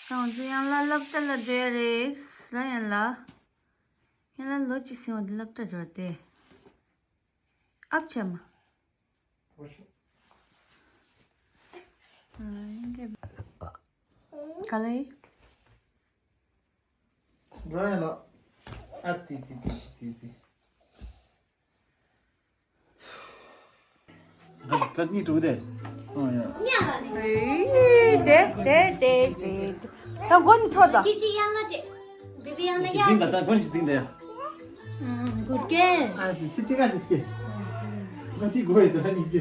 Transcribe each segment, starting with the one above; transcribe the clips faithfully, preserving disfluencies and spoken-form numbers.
ང་ཚོ་ཡང་ལ་སློབ་གྲྭ་ལ་འགྲོ་ཡ་རེད། ཟ་ཡང་ལ། ཡང་ལ་ལོ་གཅིག་ཟིན་བ་འདི་སློབ་གྲྭ་འགྲོ་སྟེ། ཨབ་ཆེ་མ། ག་ལེ། འགྲོ་ཡ་ལ། ཨ་ཙི་ཙི་ཙི་ཙི་ཙི། གཉིས་དྲུག་དེ། ཨ་ཡ། དེ་དེ་དེ་དེ། ད་མགོ་ནི་འཕྲོ་ད། ཀི་ཅི་ཡང་ན་དེ། བི་བི་ཡང་ན་ཅི་ཡང་དེང་ད་ད་མགོ་ནི་ཅི་དེང་ད་ཡ། ཨུམ། གུར་གེ། ཨ་ཙི་ཙི་ཅི་ག་ཅི་སྐྱེ། ང་ཅི་དགོས་ཡོད་ཟེར་ད་ནི་ཅི།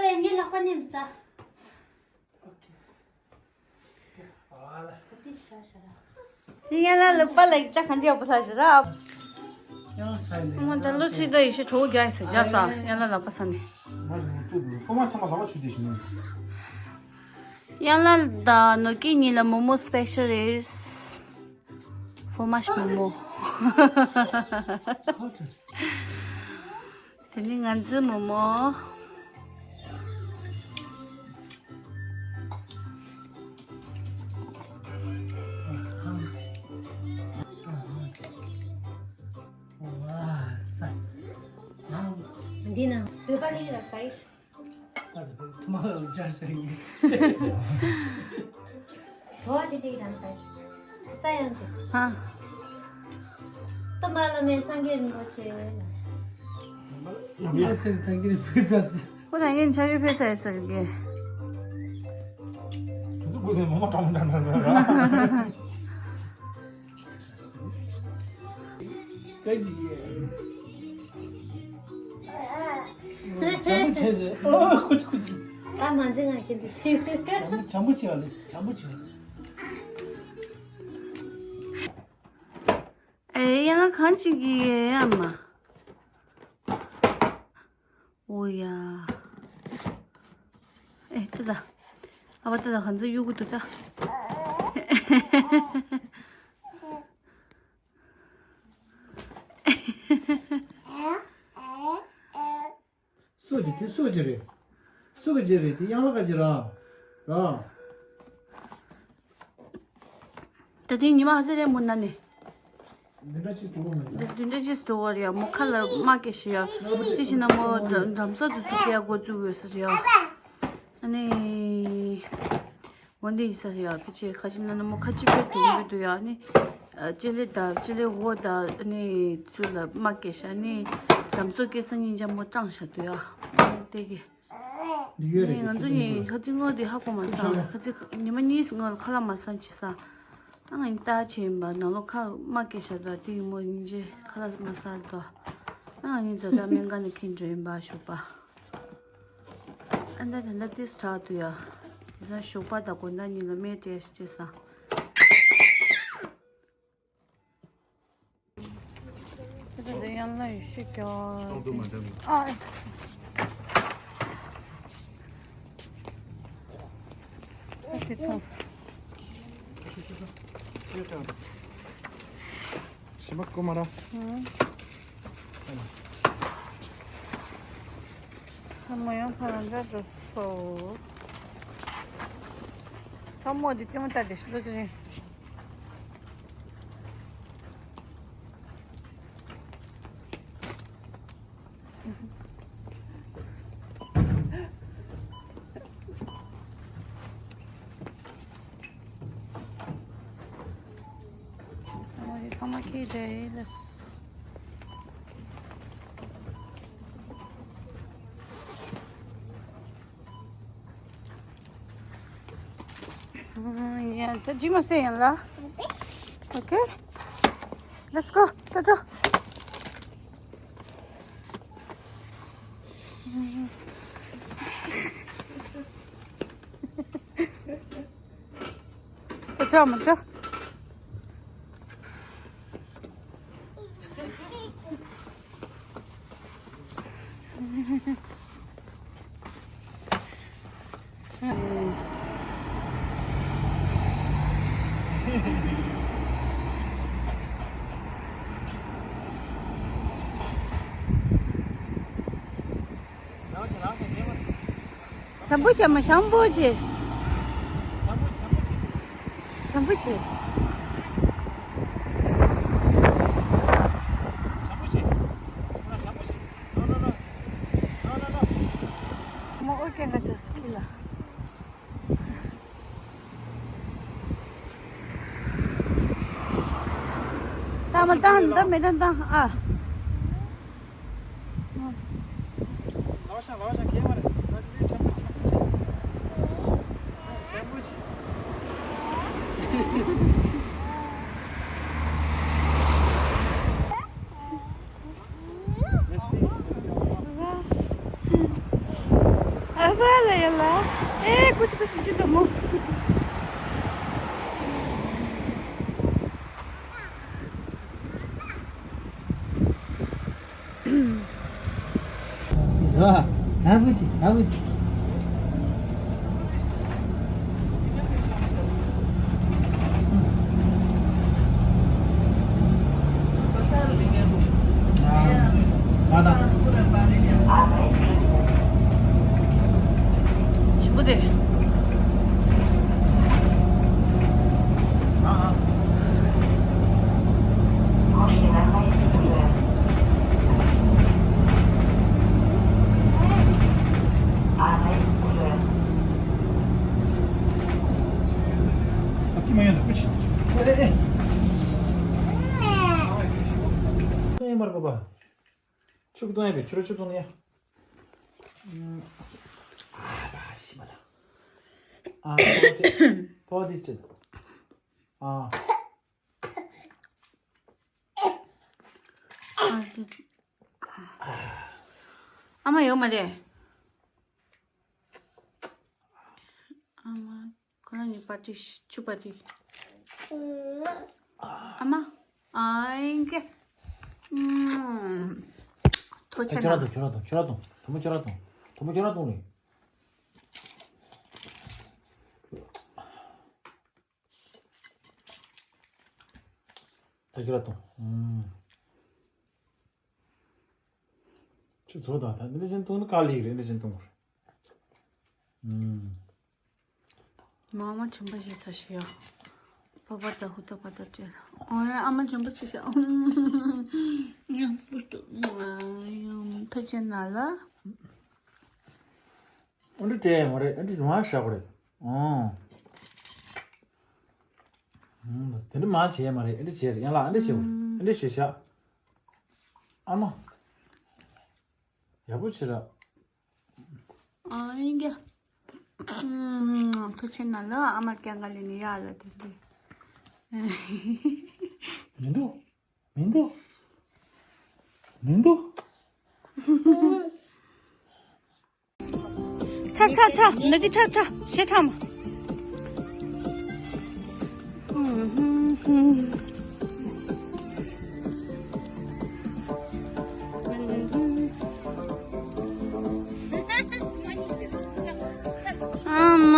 ཨེ་ངའི་ལག་པ་ནེམ་ས། ཡང་ལ་ལག་པ་ལ་ཡིག་ཆ་གང་ཅི་ཡག་པོ་ལྷག་ཞིག་ར། ཨ་མ་ད་ལོ་ཚིག་ད་ཡི་ཤི་གྲོགས་རྒྱག་ཡི་ཟེར་རྒྱག་ས་ཡང་ལ་ལག་པ་ས་ནས། ཡང་ལ་ད་ནོ་ཀི་ཉི་ལ་མོ་མོ་སི་པེ་ཤལ་རེད། ཧྥོ་མ་ཤི་མོ་མོ། དེ་ནི་ང་ཚོའི་མོ་མོ། འདི་ན་བོད་པ་ལི་ར་སའི། ཐུ་མ་ལ་ཇར་ཞིག་ཡིན། བོ་ཅི་ཏི་རང་སའི། ས་ཡང་ཅི། ཧ། ཏོ་མ་ལ་མེ་སངས་རྒྱས་རིན་པོ་ཆེ། ཡང་ཡང་སེར་ཐང་གི་རིན་པོ་ཆེ། ཁོ་ཐང་གི་ཆ་ཡུ་ཕེ་ཚ་ཡི་སར་གི། ཁོ་ཚོ་དགོས་དེ་མོ་མ་གྲོང་འདྲ་འདྲ་འདྲ་ར། ཀ་ཅི་ཡེ། བྱམས་པོ་བྱས་ཟེར། ཨོ་ཁུ་ཆུ་ཁུ་ཆུ། ད་མ་འཛིན་ང་ཁྱེད་ཚོ། བྱམས་པོ་བྱམས་པོ་བྱས་ལེ། བྱམས་པོ་བྱས་ཟེར། ཨེ་ཡང་ལ་གང་ཅིག་གི་ཡ་མ། ཨོ་ཡ། ཨེ་ཏི་ད། ཨ་བ་ཏི་ད་གང་ཚོ་གཡུག་གི་འདུག་ད། སོ་ཅི་དེ་སོ་ཅི་རེད། སོ་ག་ཅི་རེད་དེ་ཡང་ལ་ག་ཅི་ར། ར། ད་དེ་ཉི་མ་ཧ་ཟེ་རེ་མོ་ན་ནི། འདི་འདྲ་ཅིག་འགྲོ་བ་མེད་ན། འདི་འདྲ་ཅིག་འགྲོ་བ་རེད་ཡ། མོ་ཁ་ལ་མ་སྐྱེ་ཤི་ཡ། ཅི་ཞིག་ན་མོ་འགྲམ་ས་དུ་སུ་སྐྱེ་ཡ་འགོ་བཙུགས་ཡོད་ས་རེད་ཡ། ཨ་ནི། འོན་ཏེ་ཡིན་ས་རེད་ཡ། ཕི་ཆེ་ཁ་ཅིག་ན་ན་མོ་ཁ་ཅིག་པའི་དུང་བི་དུ་ཡ་ནི། ཅི་ལེ་ད་ཅི་ལེ་འོ་ད་ནི་ཚུ་ལ་མ་སྐྱེ་ཤ་ནི། འགྲམ་ས་སྐྱེ་ས་ཉིན་ཅ་མོ་སྐྲངས་ཤ་དུ་ཡ། དེ་གི། འདི་ཡོད་རེད། ནི་ང་ཚོ་ནི་ཁ་ཅིག་སྔོན་དེ་ཧ་གོ་མ་ས། ཁ་ཅིག་ཉི་མ་གཉིས་སྔོན་ཁ་ལག་མ་ས་ཅི་ས། ཨ་ང་ཡིན་ལྟ་ཆེན་པ་ནང་ལོ་ཁ་མ་སྐྱེ་ཤ་ད་དེ་ཡི་མོ་ཉིན་ཅེ་ཁ་ལག་མ་ས་ད། ཨ་ང་ཡིན་ཛ་ད་སྨན་ཁང་ནས་ཁྱེར་འགྲོ་ཡིན་པ་ཞོགས་པ། ཨ་ད་ད་ད་ཏིས་དྲག་ཏུ་ཡ། དེ་ས་ཞོགས་པ་ད་དགོང་ད་ཉིན་ལ་སྨན་སྤྲད་ཤི་ཅེ་ས། ཁྱེད་ཚོ་ཡང་ལ་ཡི་ཤི་ཀྱོ། ཨ། ཨ་ཏི་ཏོ། ཞི་མ་ཀུ་མ་ར། ཨང་། ཨ་མ་ཡང་ཕ་རང་འདྲ་འགྲོ་སོ། ཐ་མོ་འདི་ལྟད་མོ་ལྟ་དེ་ཤི་ལོ་ཅི་རེད། ཨ་མ་འདི་ཚང་མ་ཁྱེར་བསྡད་ཡིན་ལ། ཡ་ད་ཇི་མ་སེ་ཡང་ལ། Okay. Let's go. ད་ད། ད་ད་མ་ད། ཞམ་པོ་བྱས་མ་ཞམ་པོ་བྱས། ཞམ་པོ་བྱས། མོ་ཨོ་ཀེ་ང་ཚོ་སི་ཁི་ལ། ད་མ་ད་ད་མེ་ད་ད་ཨ། ལའོ་ཤ་ལའོ་ཤ་གེ་མ་རེད། ད་དེ་ཆམ་པོ་ཆམ་པོ་ཆེ། ཆམ་པོ་ཆེ། Merci, merci, au revoir. Au revoir, Layla. Eh, kuch kuch chito mo. Ah, abuji, abuji. ཁྱོད་ཀྱིས་གཏོང་ཡ་བས། ཁྱོད་རང་ཁྱོད་གཏོང་ཡ། ཨ་ཕ་ཤི་མ་ལ། ཨ་ཕ་དེ་ཕ་དེ་སྤྲད། ཨ། ཨ་མ་ཡོད་མ་རེད། ཨ་མ། ཁོ་རང་གཉིས་པ་ཅིག་ཆུ་པ་ཅིག་ཨ་མ། ཨ་ཡིན་གེ། ཐོ་ཆེ་ན། ཁྱོད་ར་དང་ཁྱོད་ར་དང་ཁྱོད་ར་དང་དུ་མོ་ཁྱོད་ར་དང་དུ་མོ་ཁྱོད་ར་དང་ནི། ད་ཁྱོད་ར་དང་། ཁྱོད་ཚོ་དང་ད་འདི་འདྲ་ཅན་གཏོང་ནི་དཀའ་ལས་རེད། འདི་འདྲ་ཅན་གཏོང་དགོས་རེད། ཨུམ། མ་མ་ཆེན་པོ་ཞིག་ཚ་ཞིག་ཡོད། པ་པ་ད་ཧུ་ད་པ་ད་ཅེ། ཨོ་ཡ་ཨ་མ་ཆེན་པོ་ཞིག་ཞིག་ཡ་པུ་ཏུ་ཐ་ཅེ་ན་ལ། ཨ་འདི་དེ་མ་རེད། ཨ་འདི་མ་བཞག་པ་རེད། ཨོ། དེ་འདྲ་མ་བྱས་མ་རེད། ཨ་འདི་བྱས་རེད། ཡང་ལ་ཨ་འདི་བྱས། ཨ་འདི་བྱས་བཞག་ཨ་མ། ཡག་པོ་བྱེད་ར། ཨ་ཡིན་གྱི། ཐུགས་ཆེ་ན་ལ་ཨ་མར་ཀྱང་ག་ལེ་ནི་ཡ་ལ་དེ་འདི། མི་འདུག་མི་འདུག་མི་འདུག་ཁྲག་ཁྲག་ཁྲག་འདི་གི་ཁྲག་ཁྲག་ཞེ་ཁྲག་མ། ཨ་མ།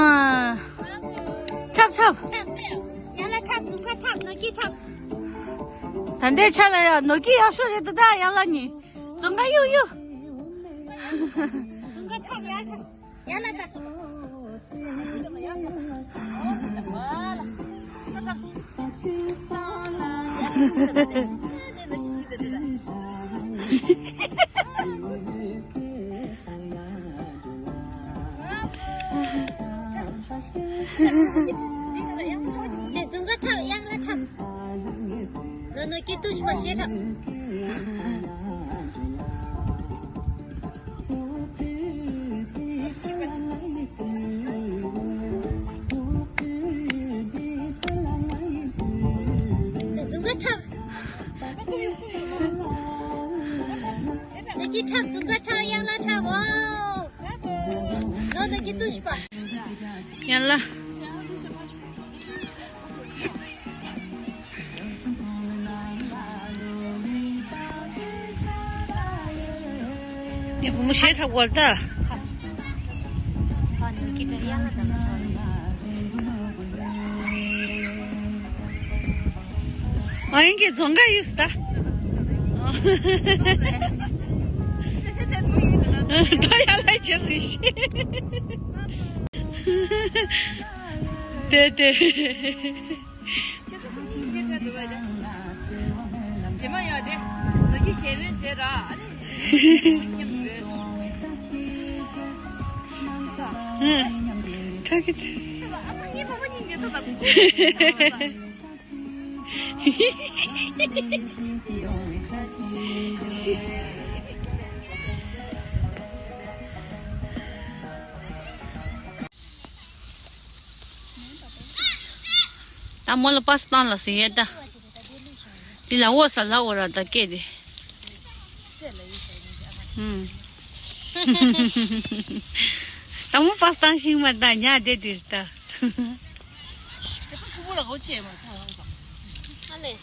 ཁྲག་ཁྲག་ཡང་ལ་ཁྲག་འཛུམ་ཁ་ཁྲག་ནག་གི་ཁྲག་ད་ལྟའི་ཆ་ལ་ཡང་ནོར་གྱི་ཡག་ཤོས་རེད་ད། ད་ཡག་ལ་ནི་རྫོང་ཁ་གཡུག་གཡུག་རྫོང་ཁ་ཁྲག་ཡག་ཁྲག་ཡག་ལ་ད། དེ་རྫོང་ཁ་ཁྲག་ཡག་ལ་ཁྲག་ནོ་ནོ་ཀི་ཏུ་ཤི་མ་ཤེས་ཁྲག་དེ་རྫོང་ཁ་ཁྲག་དེ་ཀི་ཁྲག་རྫོང་ཁ་ཁྲག་ཡག་ལ་ཁྲག་བོ། ནོ་ནོ་ཀི་ཏུ་ཤི་པ། ཡང་ལ། ཡ་བུ་མོ་ཞེ་ཁྲག་བོར་ད། ཨ་ཡིན་གྱི་རྫོང་ཁ་ཡུགས་ད། ད་ཡར་ལངས་བྱེད་སྲིད་ཤི། དེ་དེ། ཁྱེད་ཚོ་སུམ་གཉིས་མཇལ་འཕྲད་འདུག་གས། རྗེས་མ་ཡང་དེ་ལོ་རྒྱུས་ཞལ་རོལ་བྱེད་ར། ཨ་ནི་མཉམ་འབྲེལ། ཁྲ་གི་དེ། ཁྱེད་ཚོ་ཨ་མ་ངའི་ཕ་མ་གཉིས་མཇལ་ཐུབ་ད་གོ། ད་མོ་ལ་པ་སི་བཏང་ལ་ཟེར་ཡས་ད། དེ་ལ་འོ་ས་ལ་འོ་ར་ད་སྐད་དེ། ཧུམ། ད་མོ་པ་སི་བཏང་ཤིང་མ་ད་ཉ་དེ་དེ་ད། ཁུ་བོ་ལ་འོ་ཆེ་མ་ཐང་ལ་འོ་ས། ཨ་ལེ།